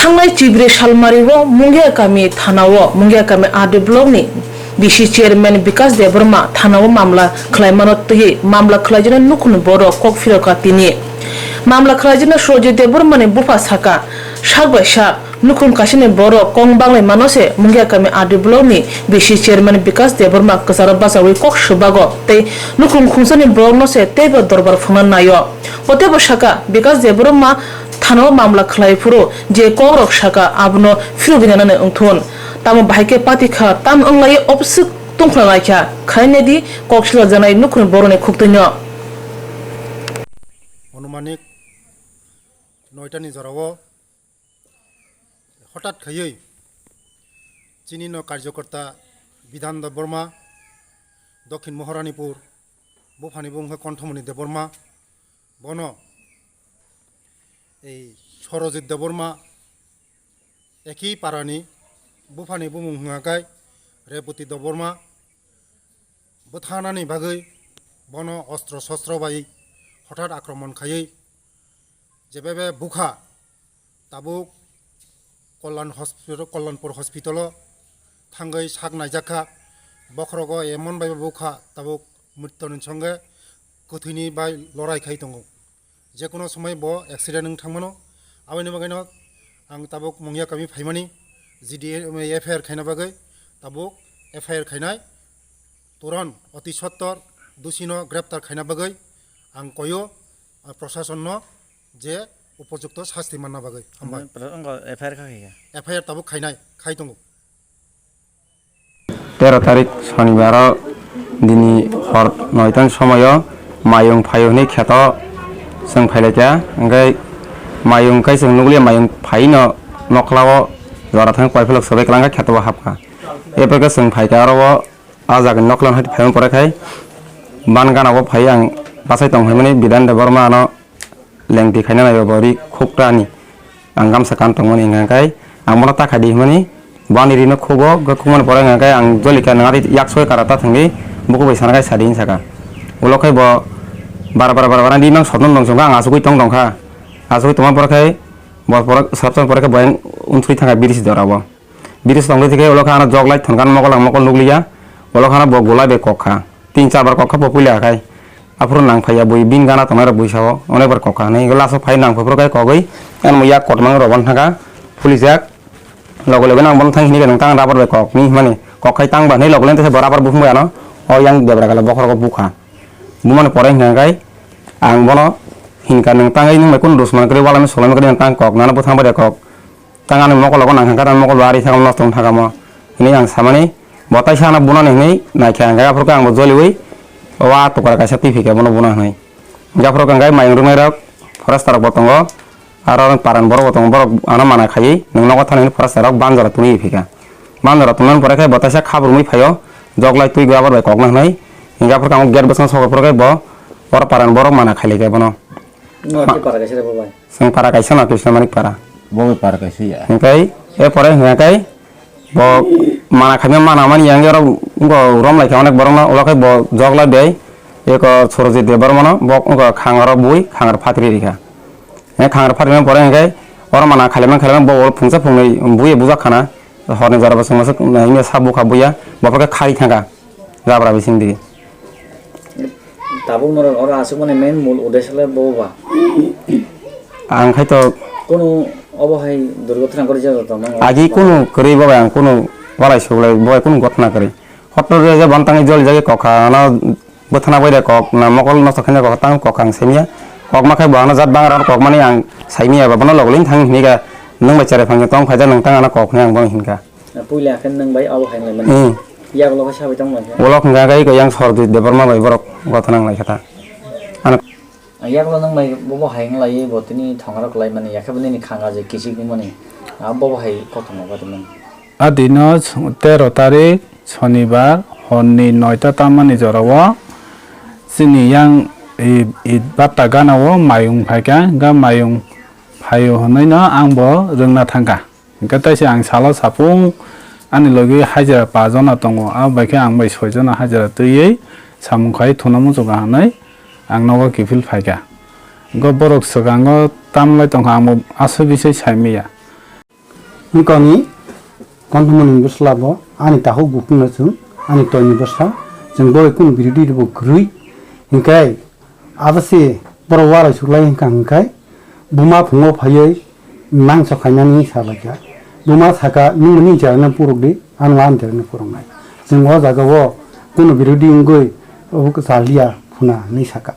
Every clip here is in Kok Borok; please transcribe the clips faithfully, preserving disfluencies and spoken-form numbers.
Thangnai chibre salmari o Mungia kami thana o Mungia kami R D block ni B C chairman Bikas Debbarma thana o mamla khwlaimano twiwi mamla khwlaijaknai nukhungni borok kok phirokha tini. Mamla khwlaijaknai Surojit Debbarma ni bupha saka sak bai sak nukhung kaisa ni borok kong banglai mano se Mungia kami R D block ni B C chairman Bikas Debbarma kwcharo bachawi kok swbago tei nukhung khungsa ni borok no se teibo dorbar phungna naio. Bo teibo saka Bikas Debbarma thana o mamla khwlai phuru je kokrok saka abono phirogwi nanani wngthun. Tamo bahai khe pati kha, tamo wng lai obswk tungkhwla lai kha, khainai di kok silajaknai nukhungni borokni khuktwino. Anumanik noitani jorao hotat khaiwi chini no karjokorta Bidhan Debbarma, Dokhin Moharanipur, buphani bung khe Konthomoni Debbarma, bono ei Sorojit Debbarma, eki parani buphani bumung hwnka khe Reboti Debbarma, bwthanani bagwi bono ostro sostro bai hotat akromon khaiwi jebebe bukha tabuk Kollan hospital, Kollanpur hospital o thangwi sak naijak kha. Bokhorogo emon bai bukha tabuk mrityuni songe kwthwini bai lorai khai tongo. Jekono somoi bo accident wng thangmano. Aboni bagwino ang tabuk Mungia kami phaimani G D A F I R khaina bagwi tabuk F I R khainai. Turon oti sottor dusino greptar khaina bagwi ang koyo, ah, prosasonno je upojukto sasti manna bagwi. Hambai. Pro-, wngkha F I R kha khaikha? F I R tabuk khainai, khai tongo. Tero tarik sonibaro dini hor noitani somoyo mayung phaio hwnwi kheto chwng phailaikha. Hwnkhe mayung khe chwng nukliya, mayung phaino nokhlao jora thang koiphilok swbai kwlangkha, kheto bo hapkha. Epore khe chwng phaikha oro o. Ah jagani noklang hai phaima pore khai ban gana o phai ang bachai tong phaimani Bidhan Debbarma ano lengti khaina nai bo ri khukta ni ang gamsa kan tongmani hwnka khe ang bono ta khai di hwnmani bo ani rino khugo, hwnkhe khukmani pore hwnka khe ang jolika nang ati yak soi kara ta thangdi buku bai sana khai sadi hinwi saka. Ulo khai bo bar bar bar bar di mang sotno nong songkha ang asugui tong tongkha, asugui tongma pore khai bo pore swrapsa pore khai bo yang unsuri thangkha biri si dora bo. Biri se tongtwi thikhe ulo khe ano jok lai thwngkha, mokol ang mokol nukliya. Ulo khe ano bo gulai bai kok kha. Tin char bar kok kha bo puila khai. Aphuru nang phaiya bui bini gana tongnai rok bui sao. Onek bar kok kha hinwi last o phai nang phai phuru khai kogwi. Ano yak kotorma rok bo thangkha. Phulijak. Loge loge nang bono thang hinwi nang tang rubber bai kok ni hwnmani. Kok khai tang ba hinwi loge loge tei bo rubber buphang bai ano. O yang debra gala bokhorogo bukha. Bumani pore hwnka khai ang bono hinkha nwng tangwi nwng bai kunu dusman kwrwi walai mani solai mani kwrwi nwng tang kok nano bwthang bai de kok. Tang ani mokol logo nang kha, ani mokol bo ari thangma nosto wng thangma. Hwnwi ang samani, bo taisa ano bunani hwnwi naikha, hwnkhe aphuru khe ang bo joliui, o a tukra kaisa twi phikha bono buna hwnwi. Hwnkhe aphuru khe hwnkhe mayung rwngnairok, forester rok bo tongo, aro paran borok bo tongo, borok ano mana khaiwi, nwng nogo thani hwnwi forester rok ban jora twnwi phikha. Ban jora twngnani pore khe bo taisa khabrumwi phaio, jok lai twi rubber bai kokna hwnwi. Hwnkhe aphuru khe ang gate bwskango sokha phuru khe bo, oro paran borok mana khailaikha bono. Nwng Ma- khe para kaisa rw bo bai? Chwng para kaisa no, Krishna Manik para. Bo bai para kaisa ya. Hwnkhe e pore hwnkhe bo mana khaima mana mani yang oro wngkha rom lai kha onek borok no, ulo khe bo jok lai bai eko Surojit Debbarma no bo wngkha khangar o bui khangar phatri rikha. E khangar phatri mani pore hwnkhe oro mana khailaima khailaima bo phungsa phungnwi bui bujak khana horni jora bo chwngma se nai sa bukha buya bo khe khai thangkha. Jabra bising di. Tabuk norok oro aswkmani main mul uddesho le bo ba? Ang khai to. Kunu obo hai durgothona kwrwi jak tongma? Agi kunu kwrwi bo bai ang kunu walai suglai bo bai kunu gothona kwrwi. Hotor je je bantang jol jagwi kokha ano bwthana bai de kok na mokol nosto khaina kok tang kok ang semiya. Kok ma khai bo ano jat bangra kok mani ang saimiya ba bono logolin thang hini ga nwng bai cherai phang tong phaida nwng tang ano kok hwnwi ang bono hinkha. Puila khe nwng bai abo hai laimani. Hmm. Yagulo khe sabai tong lai khe. Ulo hwnkha khe yang Sorjit Debbarma bai borok gothana wng lai khe ta. Ano. Yagulo nwng bai bobo hai wng lai bo tini thongrok laimani, yakhe bo nini khanga je kichik wngmani. Abo bobo hai kothoma ba tini. A dino tero tarik Sonibar horni noita tamani jorao chini yang i, i batta gana o mayung phaikha, ga mayung phaio hwnwi no ang bo rwngna thangkha. Hwnkhe teisa ang salo sapung ani logi hajira pa jona tongo, abo bai khe ang bai soi jona hajira twiwi samung khai thuna muchungo hwnwi ang nogo kiphil phaikha. Go borok swkango tamlai tongkha, ang bo aswk bisai saimanya. Wngkha ni konthomani bwsla bo ani takhuk buphukno chwng ani toini bwsla, chwng bo kunu birodi bo kwrwi. Hinkhe abo se borok ualai suklai wngkha, hinkhe buma phungo phaiwi mangso khainani sa baikha. Buma sakha, "Nwng nini cherano puruk di, ano ani cherano puruknai." Chwng o jaga o kunu birodi wngwi obo kwchaliya phuna hinwi sakha.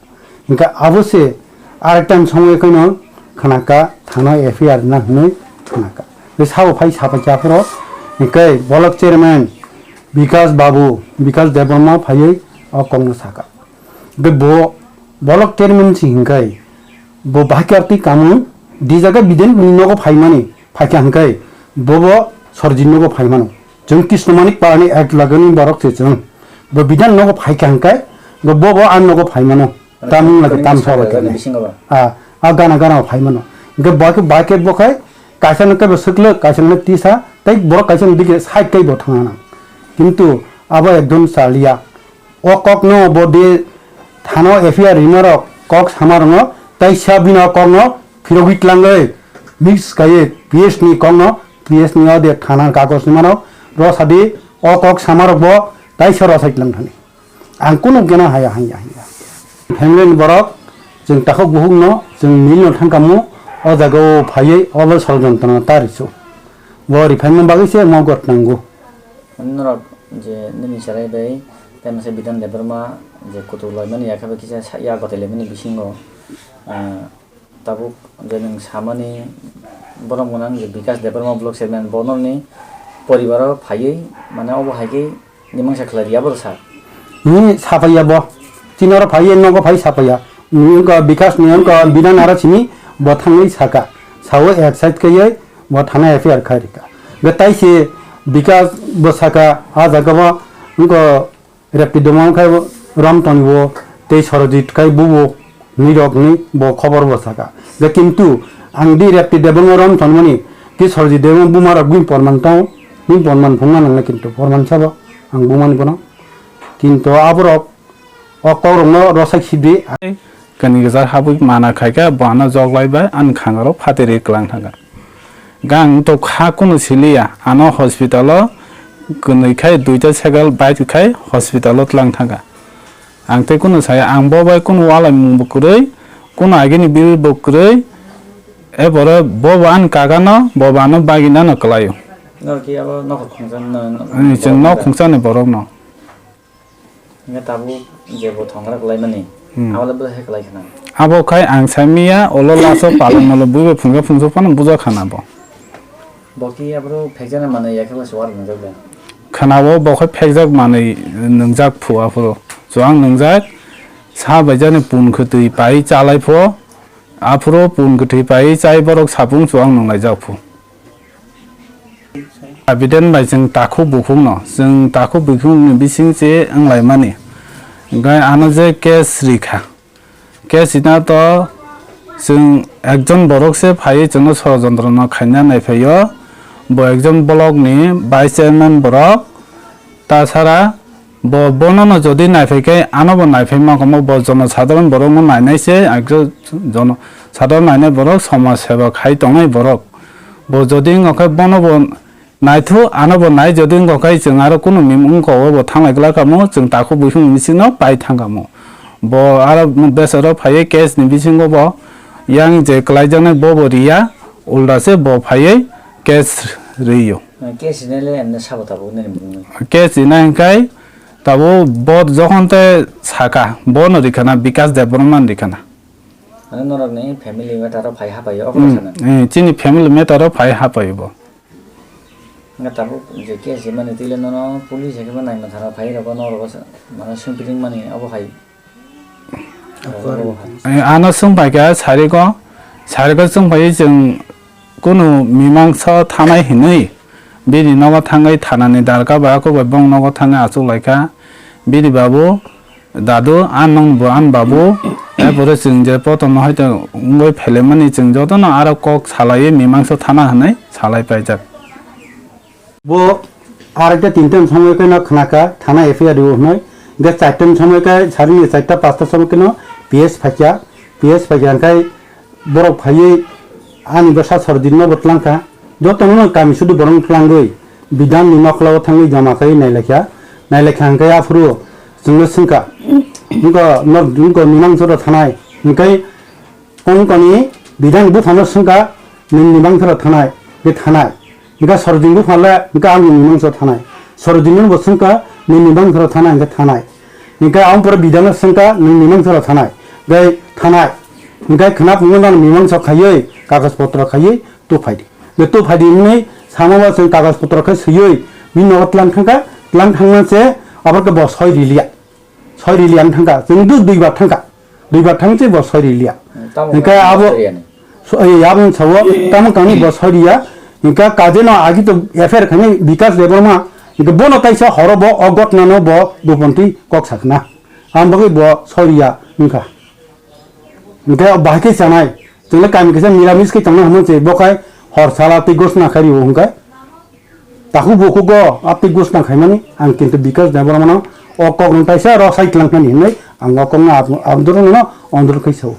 Hinkhe abo se arekta somoi kheno khnakha, thana F I R na hinwi khnakha. Tei sabo phai sapai kha phoro, hinkhe block chairman Bikas Babu, Bikas Debbarma phaiwi o kokno sakha. Hinkhe bo block chairman si hinkhe bo bahai khe twi kamo di jaga biden ni nogo phaimani phaikha hinkhe bobo Sorjit nogo phaimano. Chwng Krishna Manik Parani ek lagani borok se chwng. Bo bidan nogo phaikha hinkhe, bo, bo, bo ang nogo phaimano. Tamung lagi tam sa lagi. Bisingo ba? Ah, ah, gana gana phaimano. Hinkhe bo khe, bo khe, bo khai kaisa no kebo swkle, kaisa no tisa, tei borok kaisa no dige side kai bo thangna nang. Kintu abo ekdom chaliya. O kokno bo de thano F I R rimarok kok samarokno, tei sa bini o kokno phirogwi tlangwi mix kaiwi P S ni kokno, P S ni o de thana kagoj ni mano, rosadi o kok samarok bo taisa rosai tlang thani. Ang kunu gena haya hanya hanya. Family ni borok chwng takhuk bukhukno chwng milno thangkamu o jaga o phaiwi obo sorojontro ta risu. Bo riphai bagwi se mo got nango. Norok je nini cherai bai tei masa Bidan Debbarma je kutuk laimani yakhe bai kisa sa-, ya gotai laimani bisingo, ah, tabuk je nwng samani borok gwnang je Bikas Debbarma block chairman bo norokni poribaro phaiwi mane obo hai khe mimangsa khlai ya boro sa. Ni sapaiya bo. Chini oro phaiwi nogo phai sapaiya. Ni wngkha Bikas ni wngkha Bidan aro simi bo thangwi saka. Sawi excite kaiwi bo thana F I R khai rika. Ga tai se Bikas bo saka, a jaga bo wngkha Repti Debbarma khai bo Ramtoni bo tei Sorojit khai bubo nirok ni bo khobor bo saka. Ga kintu ang di Repti Debbarma Ramtoni mani ki Sorojit Debbarma buma rok bini porman tong, bini porman phungna nangna kintu porman sabo ang bumani bono. Kintu aborok o kokrokno rwchak sidi. Kani gwjak habwi mana khaikha, bo ano joklai bai ani khangarok phatiri kwlang thangkha. Gang to kha kunu siliya, ano hospital o kwnwi khai duita cycle bike khai hospital o tlang thangkha. Ang tei kunu saya, ang bo bai kunu walai mung bo kwrwi, kunu agini biri bo kwrwi, e boro bo bo ani kaka no, bo bo ano bagina no kwlaio. Norki abo nokhor khungsa no, no, Ani chwng nok khungsa ni borok no. Hingke tabuk je bo thongrak laimani, Hmm. Abo le bwsai kwlai khna. Abo khai ang sai miya, olo laso palan nolo buibai phunukhe phunukhe phano buja khana bo. Bo ki aphuru phekjana manwi yakhe bo chuwar nwngjak le. Khna bo, bo khai phekjak manwi nwngjak phu aphuru. Chuwang nwngjak, sa baijani pun kwtwi pai chalai pho, aphuru pun kwtwi pai chai borok sapung chuwang nwnglaijak phu. Abiden bai chwng takhuk bukhukno, chwng takhuk bukhukni bising se wnglaimani. Hingkhe ano je case rikha, case rina to chwng ekjon borok se phaiwi chwngno sorojontro no khaina naiphaio, bo ekjon block ni vice chairman borok, tasara Bo, bono no jodi naiphaikhe, ano bo naiphai mangkha mo, bo jono sadharon borok no nainai se, akhe jono sadharon nainai borok, somaj seba khai tongnai borok. Bo jodi wngkha khe bono bo naithu, ano bo nai jodi wngkha khe chwng aro kunu mim wngkha o bo thanglai glak kha mo, chwng takhuk buikhuk ni bisingo pai thang kha mo. Bo aro bwsaro phaiwi case ni bisingo bo yang je kwlaijaknai bo bo riya, ulda se bo phaiwi case rwio. Case rinai le emne sabo tabuk nini bumung. Case rinai hwnkhe tabuk bo jokhon te saka, bono rikha na, Bikas Debbarma ni rikha na. Mane norokni family matter o phai hapai o, hmm, sana. Eh, chini family matter o phai hapai bo. Nga tabuk je case rimani twi le nono police hai khe bo naima thara phai rok, norok mane swngpili mani abo hai. Eh, ano swngpaikha sariko, sariko swngpaiwi chwng kunu mimangsa thanai hinwi bini nogo thangwi thanani darka bai, ako bai bong nogo thangwi achuklaikha. Bini babu, dadu, ang nwng bo ang babu, aphuru chwng je potono haito wngwi phelemani chwng jotono aro kok salaiwi mimangsa thana hinwi salai paijak. Bo arekta tinta ni somoi khe no khna kha, thana F I R rio hwnwi. Hwnkhe charta ni somoi khe, sarini charta pasta somoi khe no P S phaikha, P S phaikha hwnkhe borok phaiwi ani bwsa Sorjit no bo tlang kha. Jotono kami sudu borong twlangwi, bidhan ni nokla o thangwi jama khai nailaikha, nailaikha hwnkhe aphuru chwngno swngkha, wngkha nor wngkha mimang sora thanai, hwnkhe wngkha ni bidhan buphano swngkha, nwng mimang sora thanai, be thanai, hwnkhe sorjin buphale hwnkhe ang mimang sora thanai, sorjin bo swngkha, nwng mimang sora thanai, hwnkhe thanai, hwnkhe ang pore bidhan swngkha, nwng mimang sora thanai, hwnkhe thanai, hwnkhe khna phungo nang mimang so khaiwi, kagoz potro khaiwi, tu phaidi. Be tu phaidi hwnwi sama ba chwng kagoz potro khe swiwi bini nogo tlang thangkha, tlang thangma se abo khe bo soi riliya. Soi riliya wng thangkha, chwng duk duibar thangkha. Duibar thang se bo soi riliya. Tamo Hingkhe khe abo soi riyani. So-, ei, abo wng sao, tamo kangni bo soi riya. Hingkhe kaje no agi to F I R khainai Bikas Debbarma, hingkhe bono kaisa horo bo o gotna no bo bupontwi kok sakna. Ang bagwi bo soi riya wngkha. Hingkhe bahai khe chanai. Chwngno kami kisa miramis khe tongna hwnwi se bo khai hor sala tei gosna khai rio hwnkhe. Takhuk bukhuk go a tei gosna khaimani ang kintu Bikas Debbarmano o kok no kaisa ro sai tlang thani hwnwi ang o kokno ab-, abdurno no ondor khai sao.